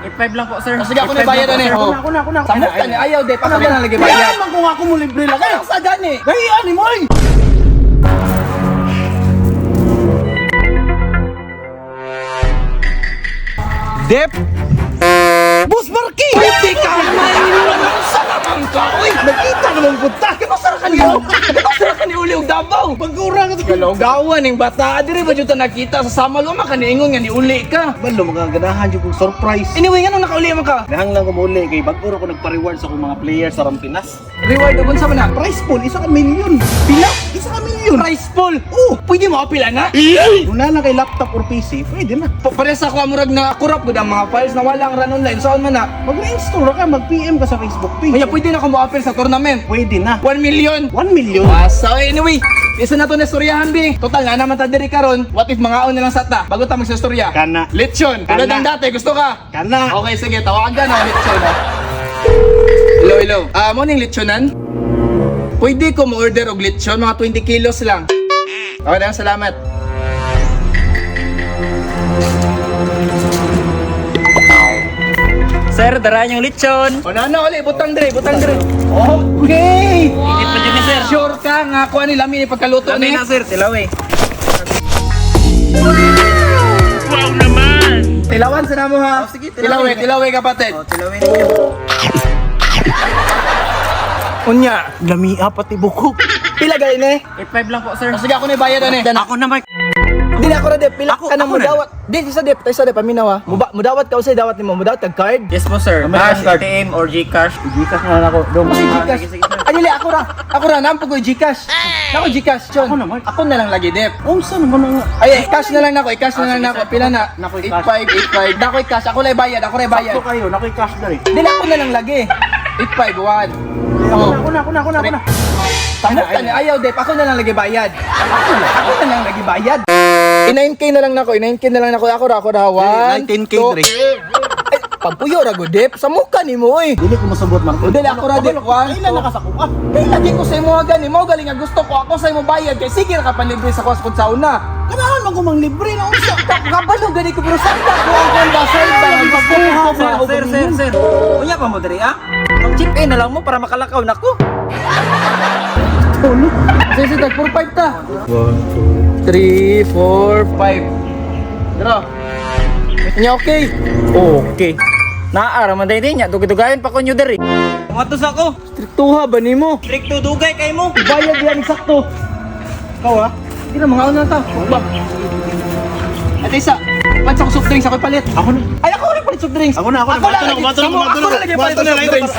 8.5 lang po, sir. O, sige, ako na 8.5 bayad lang po, ani. sir. Oh. Ako na, ako na, ako na. Samok ka ni ayaw de, pa na lagi bayad. Kaya man kung ako mo libre lang. Kaya sa gani. Kaya ni mo ay. Dep. Boss Marky! Pwede ka man. Sa naman ka, oy. Nakita naman punta. Kano ka ni Kano ka ni uli og Davao? Pagura ka to. Kalawgawan ning bata diri ba jud ta nakita sa Samal wa man kaniingon nga ni uli ka. Balo mga ganahan jud kong surprise. Anyway, nganong nakauli man ka? Nahang lang ko muli kay bago ra ko nagpa-reward sa akong mga players sa Rampinas. Reward og unsa man na? Prize pool 1 milyon. Pila? 1 milyon. Prize pool. Oh, Pwede mo apila na? kung na lang kay laptop or PC, pwede na. Pare sa ako murag na corrupt gud ang mga files na wala ang run online. Saan man na? Mag-install ra ka, mag-PM ka sa Facebook page. Kaya pwede na ko mo-appeal sa tournament. Pwede na. 1 million. 1 million. So anyway, isa na to na istoryahan bi. Total na naman ta diri karon. What if mangaon na lang sa ta bago ta magsistorya? Kana. Lechon. Tulad Kana. ng dati, gusto ka? Kana. Okay, sige, tawagan na lechon. Ah. Hello, hello. Ah, morning lechonan. Pwede ko mo-order og lechon, mga 20 kilos lang. Okay lang, salamat. Sir, daraan yung lechon. O na na, uli, butang dire, butang dire. Okay. Init pa dyan ni sir. Sure ka nga kuha ni lami ni pagkaluto Lami ni. na, sir. Tilaw eh. Tilawan sa namo ha. Oh, sige, tilawin. Tilawe, tilawe kapatid. Oh, tilawin niyo. Unya. Lamia pati bukok. Pila gay ni? 8.5 lang po, sir. O, sige, ako na bayad ani. Ako na, Mark. Di na ako na dep, pila Ako- ka na ako mo na. dawat. Di sa dep, tayo sa dep paminaw ha. Mudawat ka usay dawat nimo, mudawat kag card. Yes po, sir. Cash Cash, ATM, or Gcash. Gcash na lang ako. Dong. Kasi Ah, Gcash. sige, sige, sir. Ay, dili, ako ra. Ako ra nampo ko yung Gcash. Nako Gcash, Chon. Ako na, Mark. Ako na lang lagi dep. Unsa naman ang Ay, cash na lang nako, i-cash na Ah, lang sige, nako. sir. Pila na? Nako, i-cash. 85 85. Nako i-cash, ako lang bayad, ako lang bayad. Sakto kayo, nakoy cash dali. Dili ako na lang lagi. 851. Ako na, ako na, ako na, ako na, ako na. Tamok ka ni ayaw dep, ako na lang lagi bayad. Ako na lang lagi bayad. I-9K na lang nako, i-9K na lang nako. Ako ra, 1, 19K 2, dre. Ay, pampuyo ra gud dep. Sa mukha nimo oy. Dili ko mosabot Mark. O, dili ako ra dep. One, Kailan two. na ka sa kuha? Kay lagi ko sa imo gani, mo galing nga gusto ko ako sa imo bayad kay sige ra ka panlibre sa kuwas kung sa una. Kanahan man ko mang libre na unsa. Kabalo gani ko pero sakta ko ang kon ba sir ba gusto ko ba? Sir, sir, sir, sir. Unya pa mo diri ah. Mag-chip in na lang mo para makalakaw nako. Sige sige, tag 4 5 ta. 1 2 3 4 5. Dra. Nya okay. Okay. Naara man day niya, dugay-dugayon pa ko nyo diri. Matos ako. Striktuha ba nimo? Stricto dugay kay mo. Bayad yan sakto. Ikaw ah. Hindi na mga una ta. Ba. Ate isa, palit sa soft drinks ako palit. Ako na. Ay ako rin palit soft drinks. Ako na, ako na. Ako na, Bato na, ako bato na, na lagi palit bato na, soft drinks.